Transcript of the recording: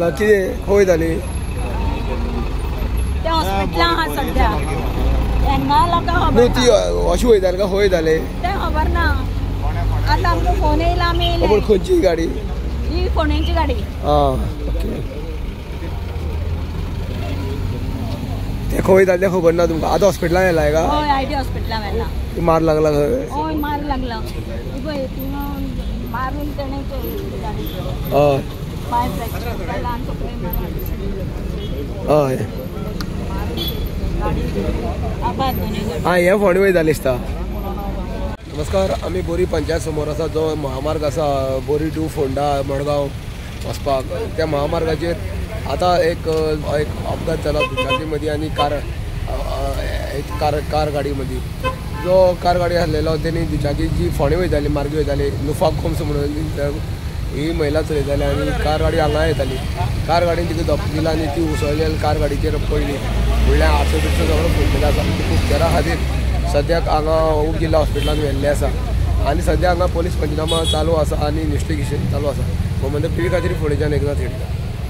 हांगा कितें खंय जाली? ते हॉस्पिटलां आहा सद्या. तेन्ना लोकांक खबर न्हू ती अशी वयताली काय खंय जाले तें खबर ना. आतां आमकां फोन येयला आमी येयले. पूण खंयची गाडी? ही फोंडेंची गाडी. आं ओके. ते खंय जालें तें खबर ना तुमकां? आतां हॉस्पिटलान येयला काय? हय, आयडी हॉस्पिटलान व्हेला. मार लागला खंय? हय, मार लागला. पळय मारून तेणें गाडी. हय पांय फ्रॅक्चर जाला आनी तकलेक मार. हय. आं हें फोंडें वयतालें दिसता. नमस्कार, आमी बोरी पंचायत समोर आसा. जो महामार्ग आसा बोरी टू फोंडा मडगांव वचपाक, त्या महामार्गाचेर आतां एक एक अपघात जाला दुचाकी मदीं आनी कार कार कार गाडी मदीं. जो कार गाडी आसलेलो तेणी दुचाकी जी फोंडें वयताली मार्गी वयताली नुफा गोम्स म्हणून ही महिला चलयताली आनी कार गाडी हांगा येताली. कार गाडीन तिका धपको दिला आनी ती उसळली आनी कार गाडीचेर पडली. म्हणल्यार आरसो बिरसो सगळो फुटलेलो आसा. उपचारा खातीर सद्याक हांगा उप जिल्हा हॉस्पिटलान व्हेल्लें आसा आनी सद्या हांगा पोलीस पंचनामा चालू आसा आनी इन्वेस्टिगेशन चालू आसा. गोमंतक टीव्ही खातीर फोंडेच्यान एकनाथ हेडकर.